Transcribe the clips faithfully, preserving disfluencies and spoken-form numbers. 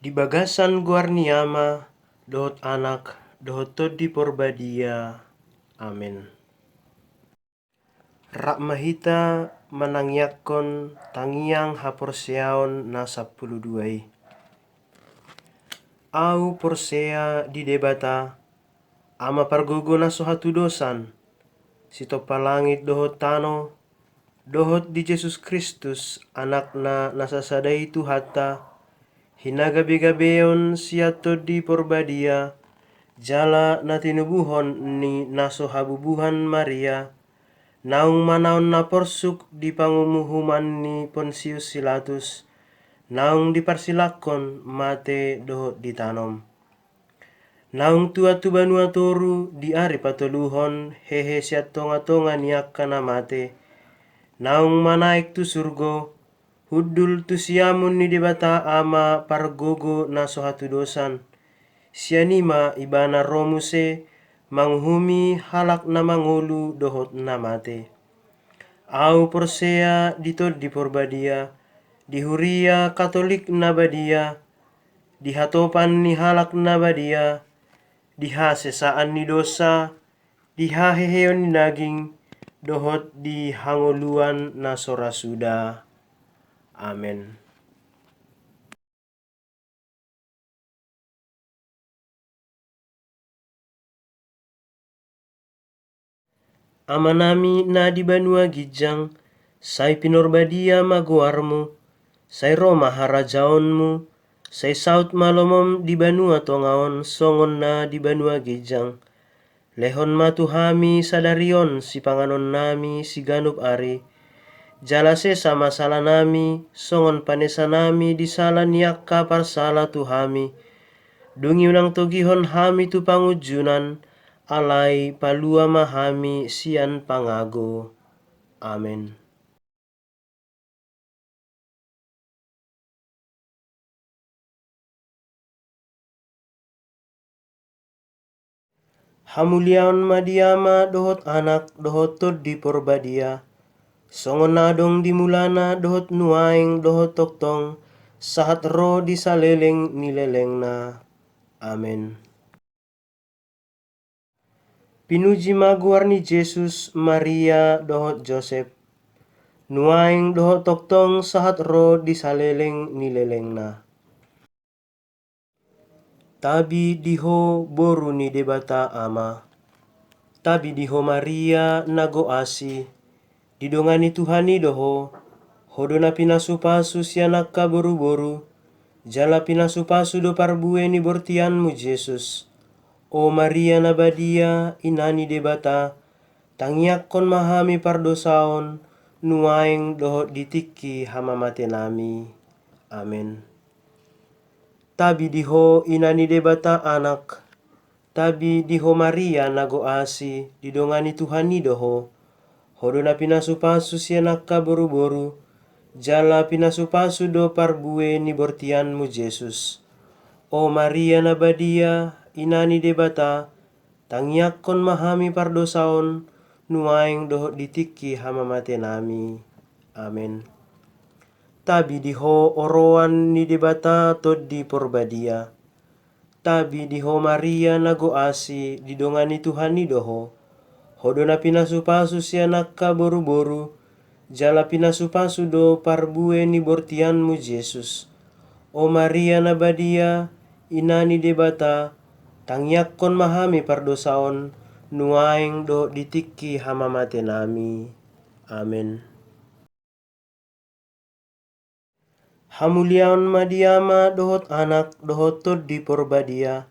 Di bagasan goar ni Ama, dohot Anak, dohot Tondi Porbadia. Amen. Rap ma hita manangiangkon tangiang haporseaon na sampulu dua i. Ahu porsea di Debata, Ama pargogo na so hatudosan, sitompa langit dohot tano, dohot di Jesus Kristus, Anakna na sasada i Tuhanta, hinagabegabeon sian Tondi Porbadia, jala na tinubuhon ni na so habubuhan Maria, naung manaon na porsuk di pangumuhuman ni Pontius Pilatus, naung diparsilangkon mate dohot ditanom. Naung tuat tu banua toru di ari patoluhon hehe sian tongatonga ni angka na mate, naung manaek tu surgo, hundul tu siamun ni Debata Ama pargogo na so hatudosan. Sian i ma Ibana ro muse manguhumi halak na mangolu dohot na mate. Ahu porsea di Tondi Porbadia, di huria Katolik na badia, di hatopan ni halak na badia, di hasesaan ni dosa, di haheheon ni daging, dohot di hangoluan na so ra suda. Amen. Amanami na di banua ginjang, sai pinorbadia ma goarmu, sai ro ma harajaonmu, sai saut ma lomom di banua tonga on songon na di banua ginjang. Lehon ma tu hami sadari on sipanganonnami siganup ari. Jala sesa ma salanami, songon panesanami di sala ni angka parsala tu hami. Dung i unang togihon hami tu pangunjunan, alai palua ma hami sian pangago. Amen. Hamuliaon ma di Ama dohot Anak dohot Tondi Porbadia, songon na adong di mulana dohot nuaeng dohot tongtong, sahat ro di saleleng ni lelengna. Amen. Pinuji ma goar ni Jesus, Maria dohot Josep, nuaeng dohot tongtong sahat ro di saleleng ni lelengna. Tabi di ho, boru ni Debata Ama. Tabi di ho, Maria na gok asi, didongani Tuhan i do ho. Ho do na pinasupasu sian angka boruboru, jala pinasupasu do parbue ni bortianmu Jesus. O Maria na badia, ina ni Debata, tangiangkon ma hami pardosa on, nuaeng dohot di tingki hamamatenami. Amen. Tabi di ho, ina ni Debata Anak. Tabi di ho, Maria na gok asi, didongani Tuhan i do ho. Ho do na pinasupasu sian angka boruboru, jala pinasupasu do parbue ni bortianmu Jesus. O Maria na badia, ina ni Debata, tangiangkon ma hami pardosa on, nuaeng dohot di tingki hamamatenami. Amen. Tabi di ho, oroan ni Debata Tondi Porbadia. Tabi di ho, Maria na gok asi, didongani Tuhan i do ho. Ho do na pinasupasu sian angka boruboru, jala pinasupasu do parbue ni bortianmu Jesus. O Maria na badia, ina ni Debata, tangiangkon ma hami pardosa on, nuaeng dohot di tingki hamamatenami. Amen. Hamuliaon ma di Ama dohot Anak dohot Tondi Porbadia,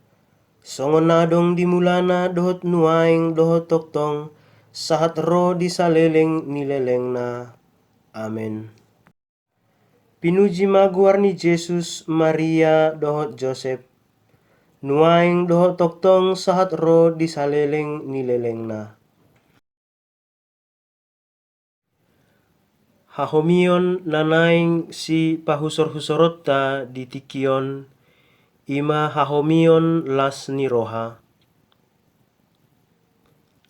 songon na adong di mulana dohot nuaeng dohot tongtong, sahat ro di saleleng ni lelengna. Amen. Pinuji ma goar ni Jesus, Maria dohot Josep, nuaeng dohot tongtong sahat ro di saleleng ni lelengna. Hahomion na naeng sipahusorhusoronta di tingki on, i ma hahomion las ni roha.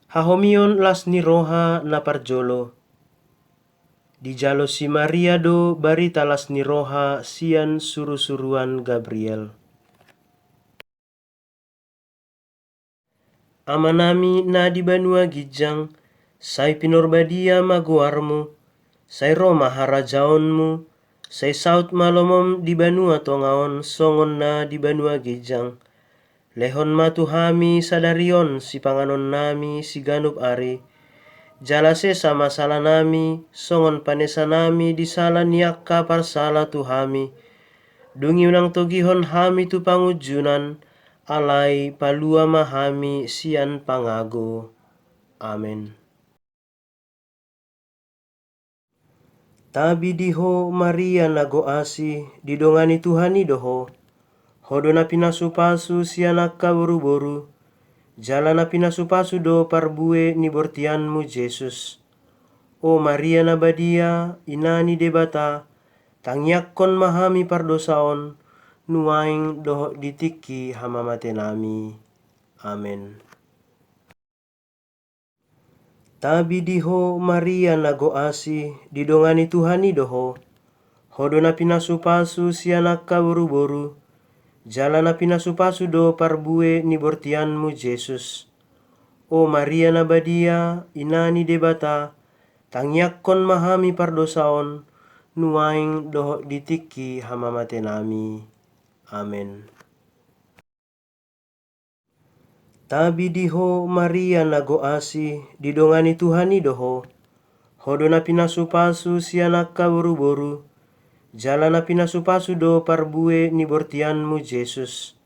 Hahomion las ni roha na parjolo. Dijalo si Maria do barita las ni roha sian surusuruan Gabriel. Amanami na di banua ginjang, sai pinarbadia ma goarmu, sai ro ma harajaonmu, sai saut ma lomom di banua tonga on songon na di banua ginjang. Lehon ma tu hami sadari on sipanganonnami siganup ari. Jala sesa ma salanami, songon panesanami di sala ni angka parsala tu hami. Dung i unang togihon hami tu pangunjunan, alai palua ma hami sian pangago. Amen. Tabi di ho Maria na gok asi, didongani Tuhan i do ho. Ho do na pinasupasu sian angka boruboru, jala na pinasupasu do parbue ni bortianmu Jesus. O Maria na badia, ina ni Debata, tangiangkon ma hami pardosa on, nuaeng dohot di tingki hamamatenami. Amen. Tabi di ho Maria na gok asi, didongani Tuhan i do ho. Ho do na pinasupasu sian angka boruboru, jala na pinasupasu do parbue ni bortianmu Jesus. O Maria na badia, ina ni Debata, tangiangkon ma hami pardosa on, nuaeng dohot di tingki hamamatenami. Amen. Tabi di ho Maria na gok asi, didongani Tuhan i do ho. Ho do na pinasupasu sian angka boruboru, jala na pinasupasu do parbue ni bortianmu Jesus.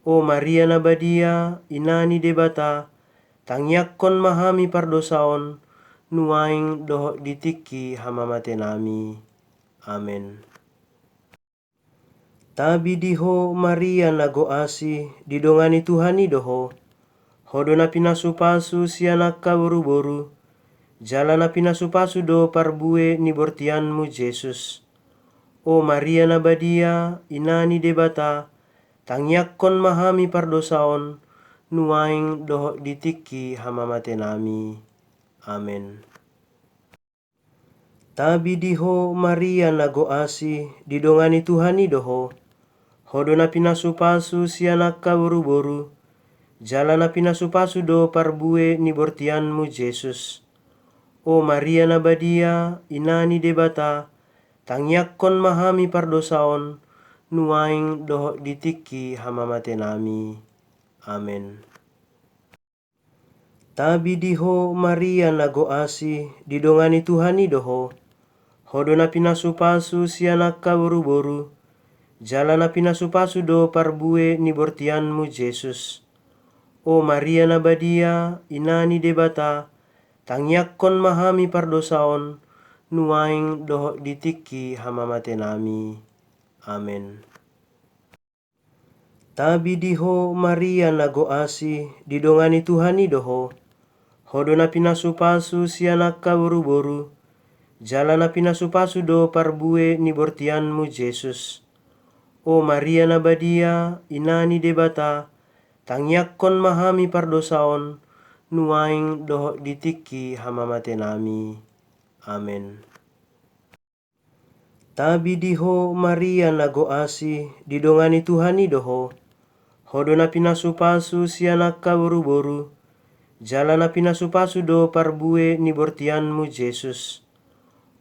O Maria na badia, ina ni Debata, tangiangkon ma hami pardosa on, nuaeng dohot di tingki hamamatenami. Amen. Tabi di ho Maria na gok asi, didongani Tuhan i do ho. Ho do na pinasupasu sian angka boruboru, jala na pinasupasu do parbue ni bortianmu Jesus. O Maria na badia, ina ni Debata, tangiangkon ma hami pardosa on, nuaeng dohot di tingki hamamatenami. Amen. Tabi di ho Maria na gok asi, didongani Tuhan i do ho. Ho do na pinasupasu sian angka boruboru, jala na pinasupasu do parbue ni bortianmu Jesus. O Maria na badia, ina ni Debata, tangiangkon ma hami pardosa on, nuaeng dohot di tingki hamamatenami. Amen. Tabi di ho Maria na gok asi, didongani Tuhan i do ho. Ho do na pinasupasu sian angka boruboru, jala na pinasupasu do parbue ni bortianmu Jesus. O Maria na badia, ina ni Debata, tangiangkon ma hami pardosa on, nuaeng dohot di tingki hamamatenami. Amen. Tabi di ho Maria na gok asi, didongani Tuhan i do ho. Ho do na pinasupasu sian angka boruboru, jala na pinasupasu do parbue ni bortianmu Jesus. O Maria na badia, ina ni Debata, tangiangkon ma hami pardosa on, nuaeng dohot di tingki hamamatenami. Amen. Tabi di ho Maria na gok asi, didongani Tuhan i do ho. Ho do na pinasupasu sian angka boruboru, jala na pinasupasu do parbue ni bortianmu Jesus.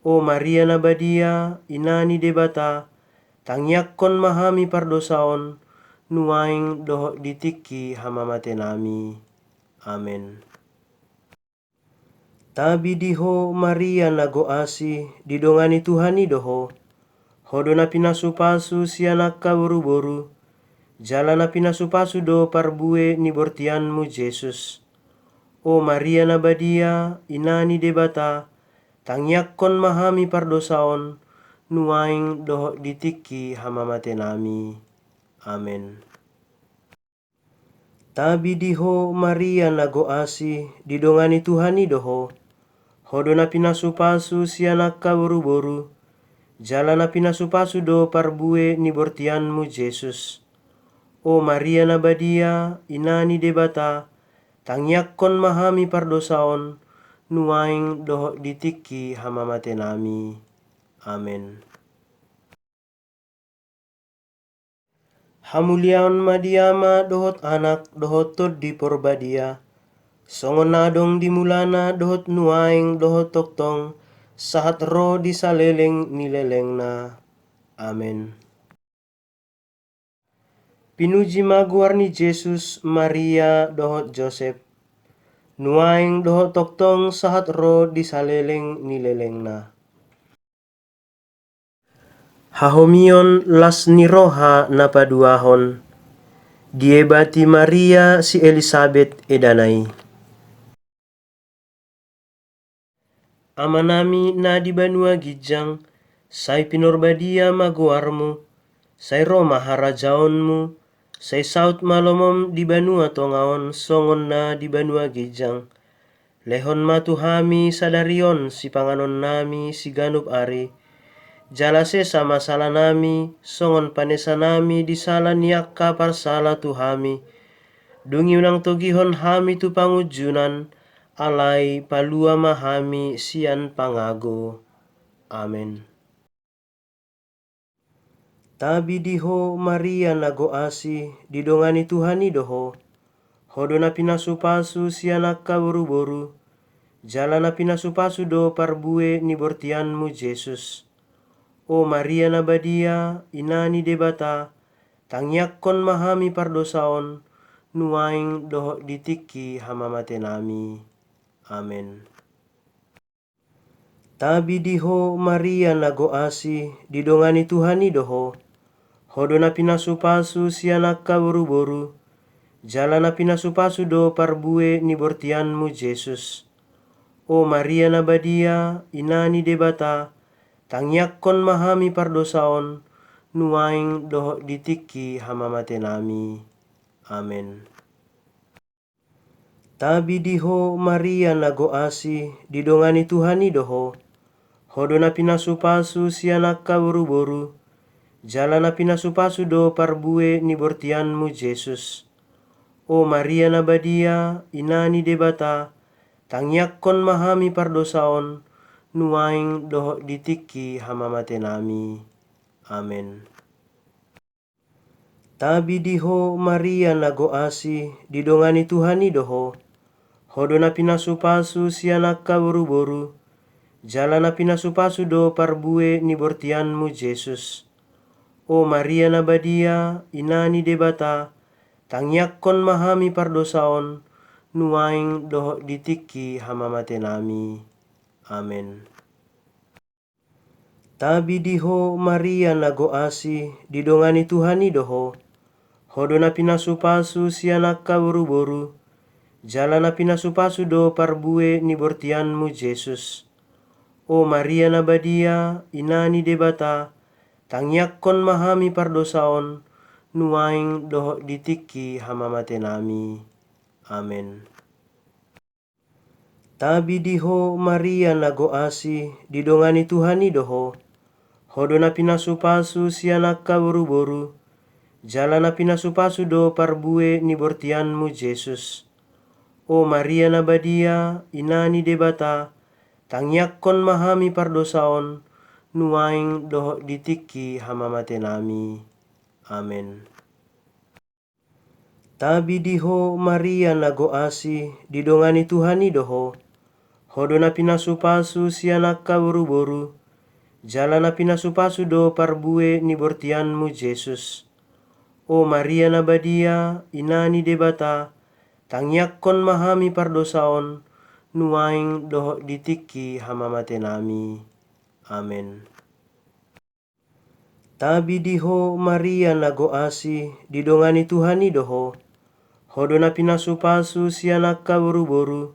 O Maria na badia, ina ni Debata, tangiangkon ma hami pardosa on, nuaeng dohot di tingki hamamatenami. Amen. Tabi di ho Maria na gok asi, didongani Tuhan i do ho. Ho do na pinasupasu sian angka boruboru, jala na pinasupasu do parbue ni bortianmu Jesus. O Maria na badia, ina ni Debata, tangiangkon ma hami pardosa on, nuaeng dohot di tingki hamamatenami. Amen. Tabi di ho Maria na gok asi, didongani Tuhan i do ho. Ho do na pinasupasu sian angka boruboru, jala na pinasupasu do parbue ni bortianmu Jesus. O Maria na badia, ina ni Debata, tangiangkon ma hami pardosa on, nuaeng dohot di tingki hamamatenami. Amen. Hamuliaon ma di Ama dohot Anak dohot Tondi Porbadia, songon na adong di mulana dohot nuaeng dohot tongtong, sahat ro di saleleng ni lelengna. Amen. Pinuji ma goar ni Jesus, Maria dohot Josep, nuaeng dohot tongtong sahat ro di saleleng ni lelengna. Hahomion las ni roha na paduahon, diebati Maria si Elisabet edana i. Amanami na di banua ginjang, sai pinorbadia ma goarmu, sai ro ma harajaonmu, sai saut ma lomom di banua tonga on songon na di banua ginjang. Lehon ma tu hami sadari on sipanganonnami siganup ari. Jala sesa ma salanami, songon panesanami di sala ni angka parsala tu hami. Dung i unang togihon hami tu pangunjunan, alai palua ma hami sian pangago. Amen. Tabi di ho Maria na gok asi, didongani Tuhan i do ho. Ho do na pinasupasu sian angka boruboru, jala na pinasupasu do parbue ni bortianmu Jesus. O Maria na badia, ina ni Debata, tangiangkon ma hami pardosa on, nuaeng dohot di tingki hamamatenami. Amen. Tabi di ho Maria na gok asi, didongani Tuhan i do ho. Ho do na pinasupasu sian angka boruboru, jala na pinasupasu do parbue ni bortianmu Jesus. O Maria na badia, ina ni Debata, tangiangkon ma hami pardosa on, nuaeng dohot di tingki hamamatenami. Amen. Tabi di ho Maria na gok asi, didongani Tuhan i do ho. Ho do na pinasupasu sian angka boruboru, jala na pinasupasu do parbue ni bortianmu Jesus. O Maria na badia, ina ni Debata, tangiangkon ma hami pardosa on, nuaeng dohot di tingki hamamatenami. Amen. Tabi di ho Maria na gok asi, didongani Tuhan i do ho. Ho do na pinasupasu sian angka boruboru, jala na pinasupasu do parbue ni bortianmu Jesus. O Maria na badia, ina ni Debata, tangiangkon ma hami pardosa on, nuaeng dohot di tingki hamamatenami. Amen. Tabi di ho Maria na gok asi, didongani Tuhan i do ho. Ho do na pinasupasu sian angka boruboru, jala na pinasupasu do parbue ni bortianmu Jesus. O Maria na badia, ina ni Debata, tangiangkon ma hami pardosa on, nuaeng dohot di tingki hamamatenami. Amen. Tabi di ho Maria na gok asi, didongani Tuhan i do ho. Ho do na pinasupasu sian angka boruboru, jala na pinasupasu do parbue ni bortianmu Jesus. O Maria na badia, ina ni Debata, tangiangkon ma hami pardosa on, nuaeng dohot di tingki hamamatenami. Amen. Tabi di ho Maria na gok asi, didongani Tuhan i do ho. Ho do na pinasupasu sian angka boruboru, jala na pinasupasu do parbue ni bortianmu Jesus. O Maria na badia, ina ni Debata, tangiangkon ma hami pardosa on, nuaeng dohot di tingki hamamatenami. Amen. Tabi di ho Maria na gok asi, didongani Tuhan i do ho. Ho do na pinasupasu sian angka boruboru,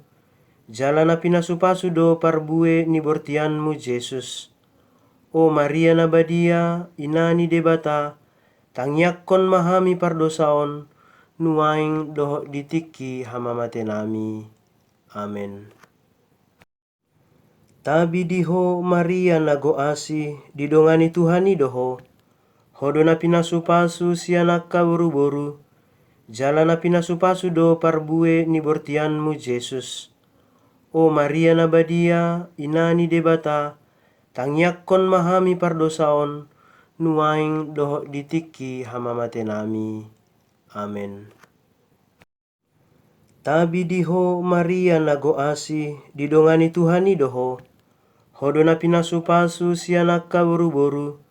jala na pinasupasu do parbue ni bortianmu Jesus. O Maria na badia, ina ni Debata, tangiangkon ma hami pardosa on, nuaeng dohot di tingki hamamatenami. Amen. Tabi di ho Maria na gok asi, didongani Tuhan i do ho. Ho do na pinasupasu sian angka boruboru, jala na pinasupasu do parbue ni bortianmu Jesus. O Maria na badia, ina ni Debata, tangiangkon ma hami pardosa on, nuaeng dohot di tingki hamamatenami. Amen. Tabi di ho Maria na gok asi, didongani Tuhan i do ho. Ho do na pinasupasu sian angka boruboru,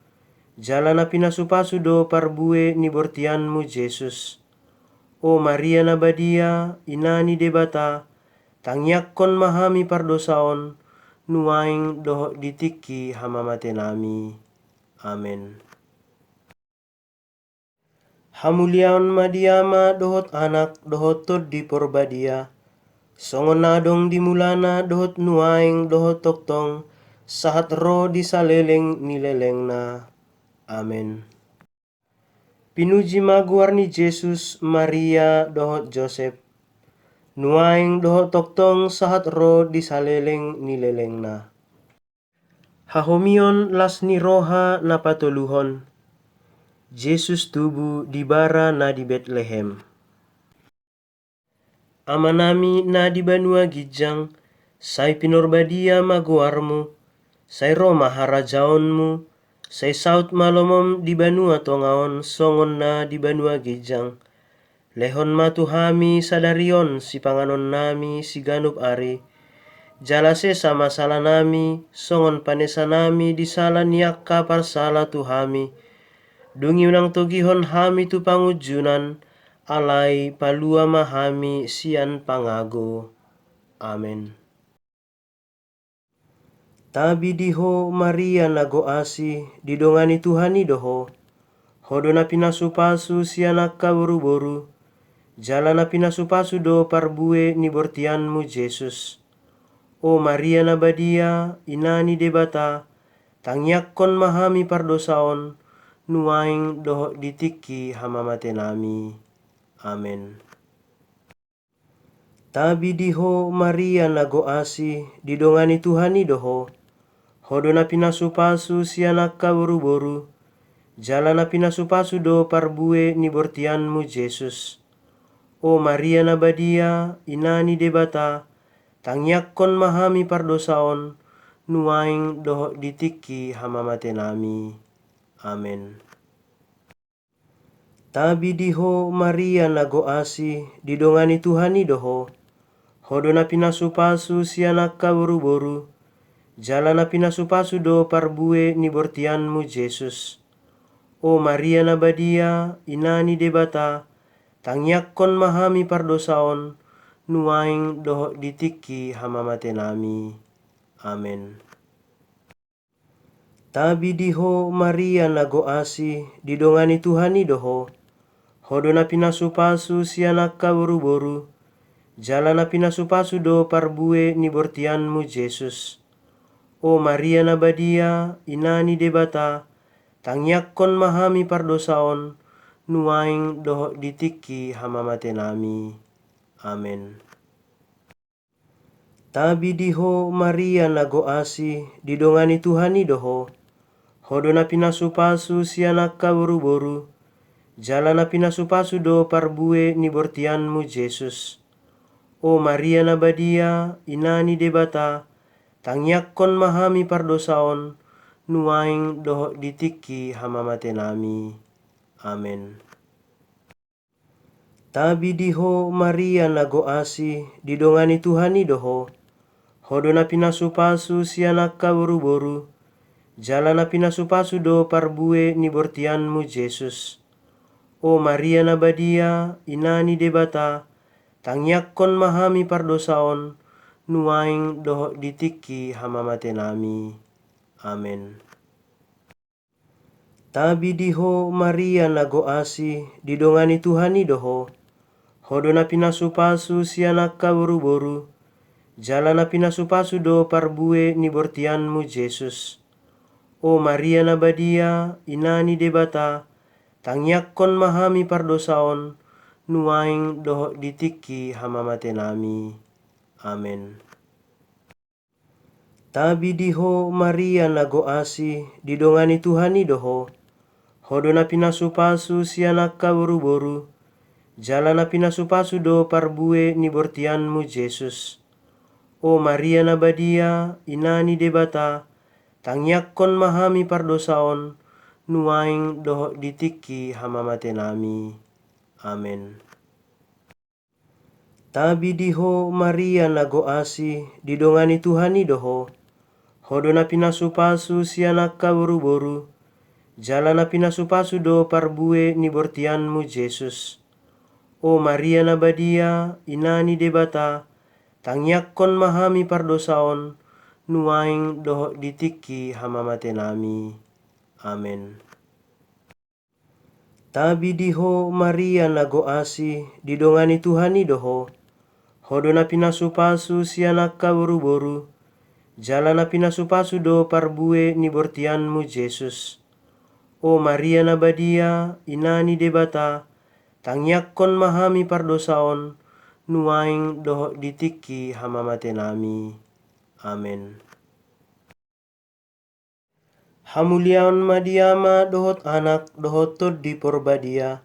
jala na pinasupasu do parbue ni bortianmu Jesus. O Maria na badia, ina ni Debata, tangiangkon ma hami pardosa on, nuaeng dohot di tingki hamamatenami. Amen. Hamuliaon ma di Ama dohot Anak dohot Tondi Porbadia, songon na adong di mulana dohot nuaeng dohot tongtong, sahat ro di saleleng ni lelengna. Amen. Pinuji ma goar ni Jesus, Maria dohot Josep, nuaeng dohot tongtong sahat ro di saleleng ni lelengna. Hahomion las ni roha na patoluhon. Jesus tubu di bara na di Betlehem. Amanami na di banua ginjang, sai pinorbadia ma goarmu, sai ro ma harajaonmu, sai saut ma lomom di banua tonga on songon na di banua ginjang. Lehon ma tu hami sadari on sipanganonnami siganup ari. Jala sesa ma salanami, songon panesanami di sala ni angka parsala tu hami. Dung i unang togihon hami tu pangunjunan, alai palua ma hami sian pangago. Amen. Tabi di ho Maria na gok asi, didongani Tuhan i do ho. Ho do na pinasupasu sian angka boruboru, jala na pinasupasu do parbue ni bortianmu Jesus. O Maria na badia, ina ni Debata, tangiangkon ma hami pardosa on, nuaeng dohot di tingki hamamatenami. Amen. Tabi di ho Maria na gok asi, didongani Tuhan i do ho. Ho do na pinasupasu sian angka boruboru, jala na pinasupasu do parbue ni bortianmu Jesus. O Maria na badia, ina ni Debata, tangiangkon ma hami pardosa on, nuaeng dohot di tingki hamamatenami. Amen. Tabi di ho Maria na gok asi, didongani Tuhan i do ho. Ho do na pinasupasu sian angka boruboru, jala na pinasupasu do parbue ni bortianmu Jesus. O Maria na badia, ina ni Debata, tangiangkon ma hami pardosa on, nuaeng dohot di tingki hamamatenami. Amen. Tabi di ho Maria na gok asi, didongani Tuhan i do ho. Ho do na pinasupasu sian angka boruboru, jala na pinasupasu do parbue ni bortianmu Jesus. O Maria na badia, ina ni Debata, tangiangkon ma hami pardosa on, nuaeng dohot di tingki hamamatenami. Amen. Tabi di ho Maria na gok asi, didongani Tuhan i do ho. Ho do na pinasupasu sian angka boruboru, jala na pinasupasu do parbue ni bortianmu Jesus. O Maria na badia, ina ni Debata, tangiangkon ma hami pardosa on, nuaeng dohot di tingki hamamatenami. Amen. Tabi di ho Maria na gok asi, didongani Tuhan i do ho. Ho do na pinasupasu sian angka boruboru, jala na pinasupasu do parbue ni bortianmu Jesus. O Maria na badia, ina ni Debata, tangiangkon ma hami pardosa on, nuaeng dohot di tingki hamamatenami. Amen. Tabi di ho Maria na gok asi, didongani Tuhan i do ho. Ho do na pinasupasu sian angka boruboru, jala na pinasupasu do parbue ni bortianmu Jesus. O Maria na badia, ina ni Debata, tangiangkon ma hami pardosa on, nuaeng dohot di tingki hamamatenami. Amen. Tabi di ho Maria na gok asi, didongani Tuhan i do ho. Ho do na pinasupasu sian angka boruboru, jala na pinasupasu do parbue ni bortianmu Jesus. O Maria na badia, ina ni Debata, tangiangkon ma hami pardosa on, nuaeng dohot di tingki hamamatenami. Amen. Tabi di ho Maria na gok asi, didongani Tuhan i do ho. Ho do na pinasupasu sian angka boruboru, jala na pinasupasu do parbue ni bortianmu Jesus. O Maria na badia, ina ni Debata, tangiangkon ma hami pardosa on, nuaeng dohot di tingki hamamatenami. Amen. Tabi di ho Maria na gok asi, didongani Tuhan i do ho. Ho do na pinasupasu sian angka boruboru, jala na pinasupasu do parbue ni bortianmu Jesus. O Maria na badia, ina ni Debata, tangiangkon ma hami pardosa on, nuaeng dohot di tingki hamamatenami. Amen. Hamuliaon ma di Ama dohot Anak dohot Tondi Porbadia,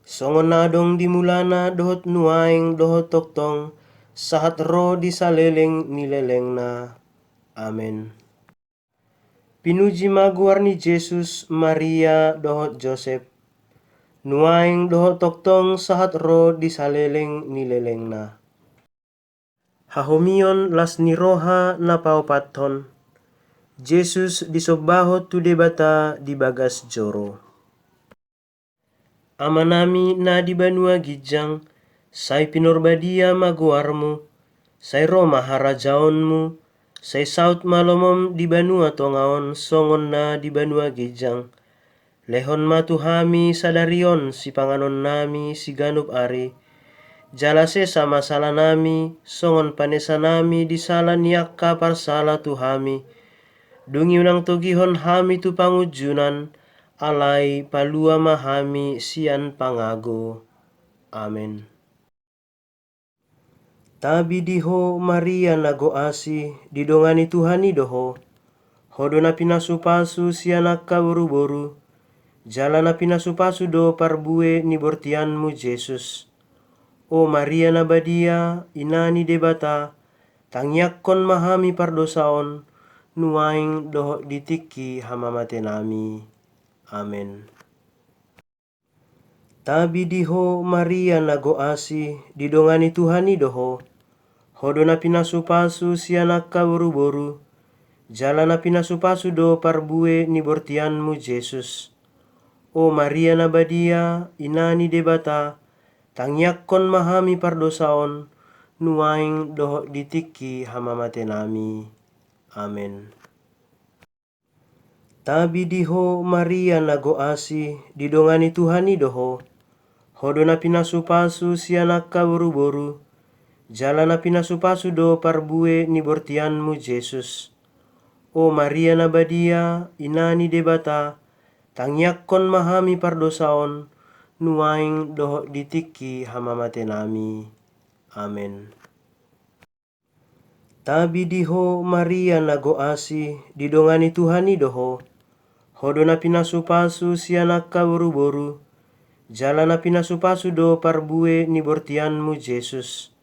songon na adong di mulana dohot nuaeng dohot tongtong, sahat ro di saleleng ni lelengna. Amen. Pinuji ma goar ni Jesus, Maria dohot Josep, nuaeng dohot tongtong sahat ro di saleleng ni lelengna. Hahomion las ni roha na paopathon. Jesus disombahon tu Debata di bagas joro. Amanami na di banua ginjang, sai pinorbadia ma goarmu, sai ro ma harajaonmu, sai saut ma lomom di banua tonga on songon na di banua ginjang. Lehon ma tu hami sadari on sipanganonnami siganup ari. Jala sesa ma salanami, songon panesanami di sala ni angka parsala tu hami. Dung i unang togihon hami tu pangunjunan, alai palua ma hami sian pangago. Amen. Tabi di ho Maria na gok asi, didongani Tuhan i do ho. Ho do na pinasupasu sian angka boruboru, jala na pinasupasu do parbue ni bortianmu Jesus. O Maria na badia, ina ni Debata, tangiangkon ma hami pardosa on, nuaeng dohot di tingki hamamatenami. Amen. Tabi di ho Maria na gok asi, didongani Tuhan i do ho. Ho do na pinasupasu sian angka boruboru, jala na pinasupasu do parbue ni bortianmu Jesus. O Maria na badia, ina ni Debata, tangiangkon ma hami pardosa on, nuaeng dohot di tingki hamamatenami. Amen. Tabi di ho Maria na gok asi, didongani Tuhan i do ho. Ho do na pinasupasu sian angka boruboru, jala na pinasupasu do parbue ni bortianmu Jesus. O Maria na badia, ina ni Debata, tangiangkon ma hami pardosa on, nuaeng dohot di tingki hamamatenami. Amen. Tabi di ho Maria na gok asi, didongani Tuhan i do ho. Ho do na pinasupasu sian angka boruboru, jala na pinasupasu do parbue ni bortianmu Jesus.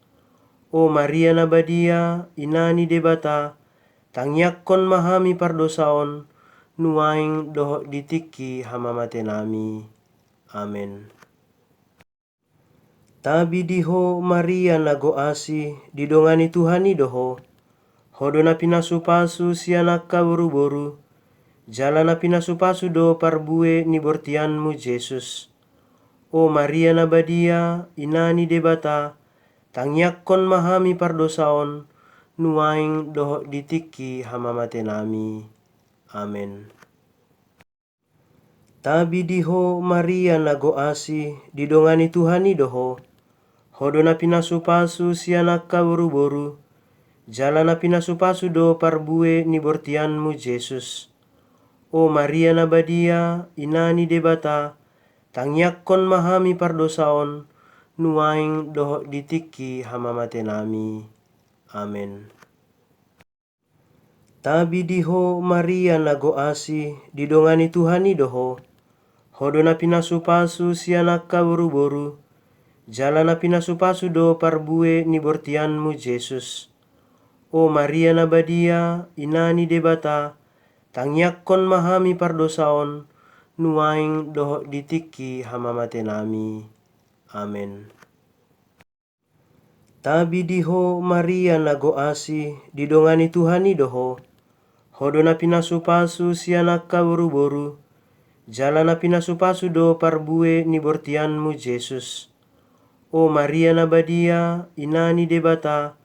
O Maria na badia, ina ni Debata, tangiangkon ma hami pardosa on, nuaeng dohot di tingki hamamatenami. Amen. Tabi di ho Maria na gok asi, didongani Tuhan i do ho. Ho do na pinasupasu sian angka boruboru, jala na pinasupasu do parbue ni bortianmu Jesus. O Maria na badia, ina ni Debata, tangiangkon ma hami pardosa on, nuaeng dohot di tingki hamamatenami. Amen. Tabi di ho Maria na gok asi, didongani Tuhan i do ho. Ho do na pinasupasu sian angka boruboru, jala na pinasupasu do parbue ni bortianmu Jesus. O Maria na badia, ina ni Debata, tangiangkon ma hami pardosa on, nuaeng dohot di tingki hamamatenami. Amen. Tabi di ho Maria na gok asi, didongani Tuhan i do ho. Ho do na pinasupasu sian angka boruboru, jala na pinasupasu do parbue ni bortianmu Jesus. O Maria na badia, ina ni Debata, tangiangkon ma hami pardosa on, nuaeng dohot di tingki hamamatenami. Amen. Tabi di ho Maria na gok asi, didongani Tuhan i do ho. Ho do na pinasupasu sian angka boruboru, jala na pinasupasu do parbue ni bortianmu Jesus. O Maria na badia, ina ni Debata,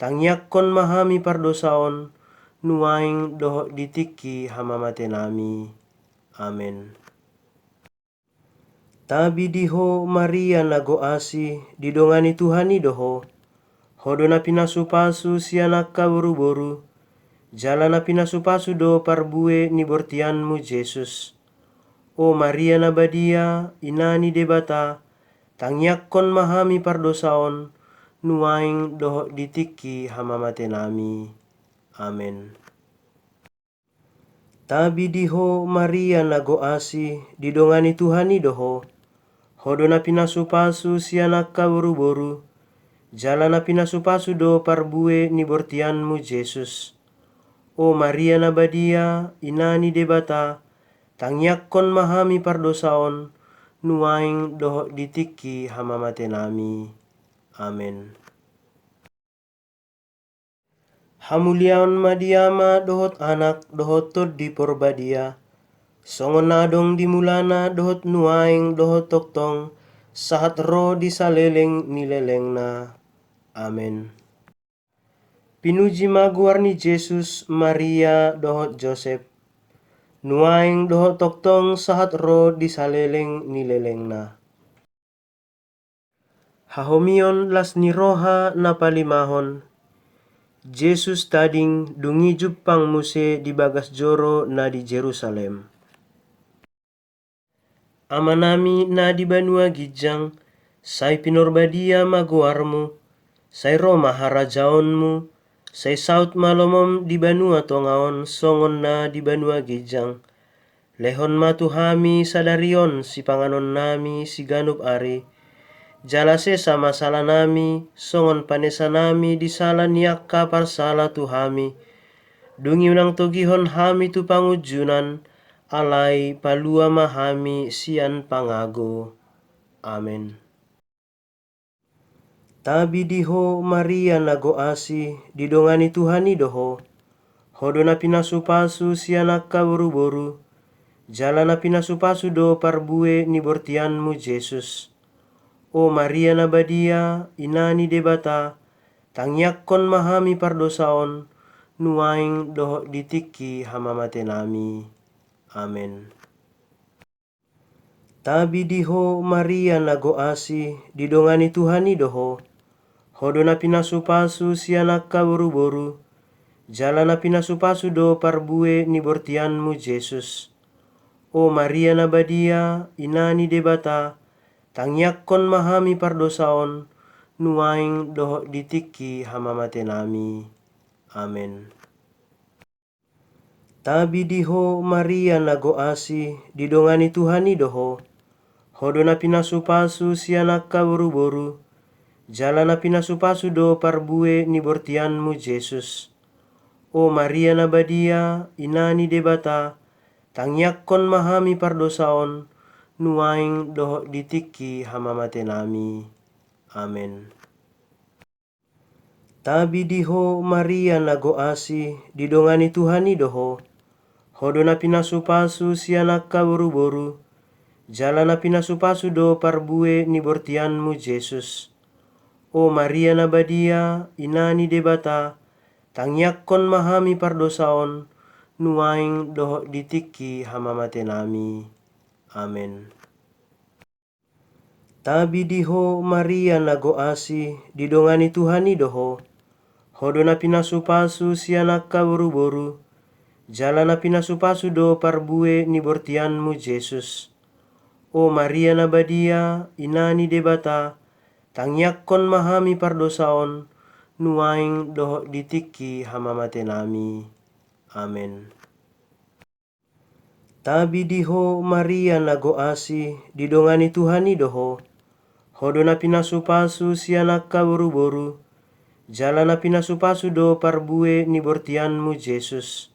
tangiangkon ma hami pardosa on, nuaeng dohot di tingki hamamatenami. Amen. Tabi di ho Maria na gok asi, didongani Tuhan i do ho. Ho do na pinasupasu sian angka boruboru, jala na pinasupasu do parbue ni bortianmu Jesus. O Maria na badia, ina ni Debata, tangiangkon ma hami pardosa on, nuaeng dohot di tingki hamamatenami. Amen. Tabi di ho Maria na gok asi, didongani Tuhan i do ho. Ho do na pinasupasu sian angka boruboru, jala na pinasupasu do parbue ni bortianmu Jesus. O Maria na badia, ina ni Debata, tangiangkon ma hami pardosa on, nuaeng dohot di tingki hamamatenami. Amen. Hamuliaon ma di Ama dohot Anak dohot Tondi Porbadia, songon na adong di mulana dohot nuaeng dohot tongtong, sahat ro di saleleng ni lelengna. Amen. Pinuji ma goar ni Jesus, Maria dohot Josep, nuaeng dohot tongtong sahat ro di saleleng ni lelengna. Hahomion las ni roha na palimahon. Jesus tading dung i jumpang muse di bagas joro na di Jerusalem. Amanami na di banua ginjang, sai pinorbadia ma goarmu, sai ro ma harajaonmu, sai saut ma lomom di banua tonga on songon na di banua ginjang. Lehon ma tu hami sadari on sipanganonnami siganup ari. Jala sesa ma salanami, songon panesanami di sala ni angka parsala tu hami. Dung i unang togihon hami tu pangunjunan, alai palua ma hami sian pangago. Amen. Tabi di ho Maria na gok asi, didongani Tuhan i do ho. Ho do na pinasupasu sian angka boruboru, jala na pinasupasu do parbue ni bortianmu Jesus. O Maria na badia, ina ni Debata, tangiangkon ma hami pardosa on, nuaeng dohot di tingki hamamatenami. Amen. Tabi di ho Maria na gok asi, didongani Tuhan i do ho. Ho do na pinasupasu sian angka boruboru, jala na pinasupasu do parbue ni bortianmu Jesus. O Maria na badia, ina ni Debata, tangiangkon ma hami pardosa on, nuaeng dohot di tingki hamamatenami. Amen. Tabi di ho Maria na gok asi, didongani Tuhan i do ho. Ho do na pinasupasu sian angka boruboru, jala na pinasupasu do parbue ni bortianmu Jesus. O Maria na badia, ina ni Debata, tangiangkon ma hami pardosa on, nuaeng dohot di tingki hamamatenami. Amen. Tabi di ho Maria na gok asi, didongani Tuhan i do ho. Ho do na pinasupasu sian angka boruboru, jala na pinasupasu do parbue ni bortianmu Jesus. O Maria na badia, ina ni Debata, tangiangkon ma hami pardosa on, nuaeng dohot di tingki hamamatenami. Amen. Tabi di ho Maria na gok asi, didongani Tuhan i do ho. Ho do na pinasupasu sian angka boruboru, jala na pinasupasu do parbue ni bortianmu Jesus. O Maria na badia, ina ni Debata, tangiangkon ma hami pardosa on, nuaeng dohot di tingki hamamatenami. Amen. Tabi di ho Maria na gok asi, didongani Tuhan i do ho. Ho do na pinasupasu sian angka boruboru, jala na pinasupasu do parbue ni bortianmu Jesus.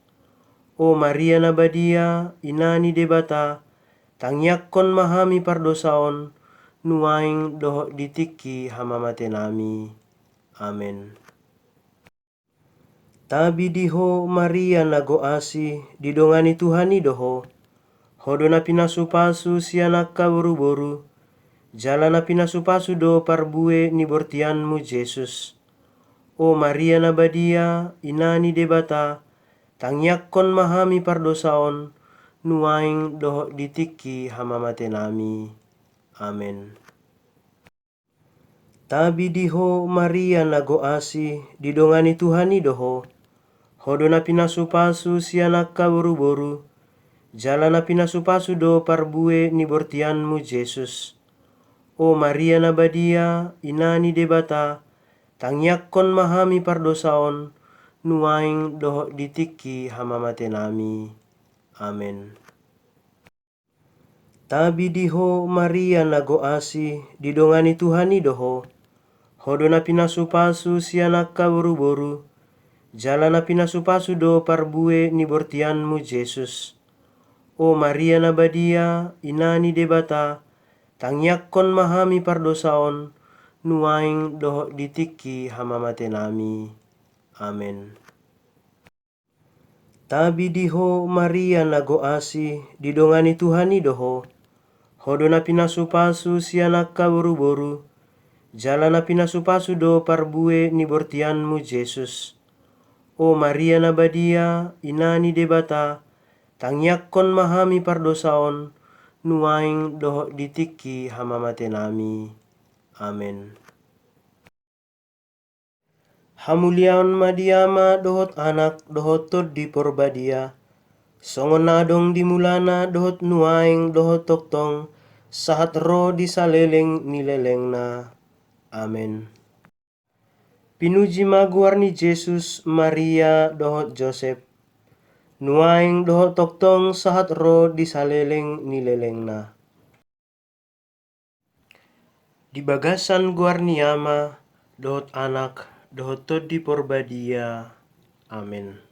O Maria na badia, ina ni Debata, tangiangkon ma hami pardosaon, nuaeng dohot di tingki hamamatenami. Amen. Tabi di ho Maria na gok asi, didongani Tuhan i do ho. Ho do na pinasupasu sian angka boruboru, jala na pinasupasu do parbue ni bortianmu Jesus. O Maria na badia, ina ni Debata, tangiangkon ma hami pardosaon, nuaeng dohot di tingki hamamatenami. Amen. Tabi di ho Maria na gok asi, didongani Tuhan i do ho. Ho do na pinasupasu sian angka boruboru, jala na pinasupasu do parbue ni bortianmu Jesus. O Maria na badia, ina ni Debata, tangiangkon ma hami pardosaon, nuaeng dohot di tingki hamamatenami. Amen. Tabi di ho Maria na gok asi, didongani Tuhan i do ho. Ho do na pinasupasu sian angka boruboru, jala na pinasupasu do parbue ni bortianmu Jesus. O Maria na badia, ina ni Debata, tangiangkon ma hami pardosaon, nuaeng dohot di tingki hamamatenami. Amen. Tabi di ho Maria na gok asi, didongani Tuhan i do ho. Ho do na pinasupasu sian angka boruboru, jala na pinasupasu do parbue ni bortianmu Jesus. O Maria na badia, ina ni Debata, tangiangkon ma hami pardosaon, nuaeng dohot di tingki hamamatenami. Amen. Hamuliaon ma di Ama dohot Anak dohot Tondi Porbadia, songon na adong di mulana dohot nuaeng dohot tongtong, sahat ro di saleleng ni lelengna. Amen. Pinuji ma goar ni Jesus, Maria dohot Josep, nuaeng dohot tongtong sahat ro di saleleng ni lelengna. Di bagasan goar ni Ama, dohot Anak, dohot Tondi Porbadia. Amen.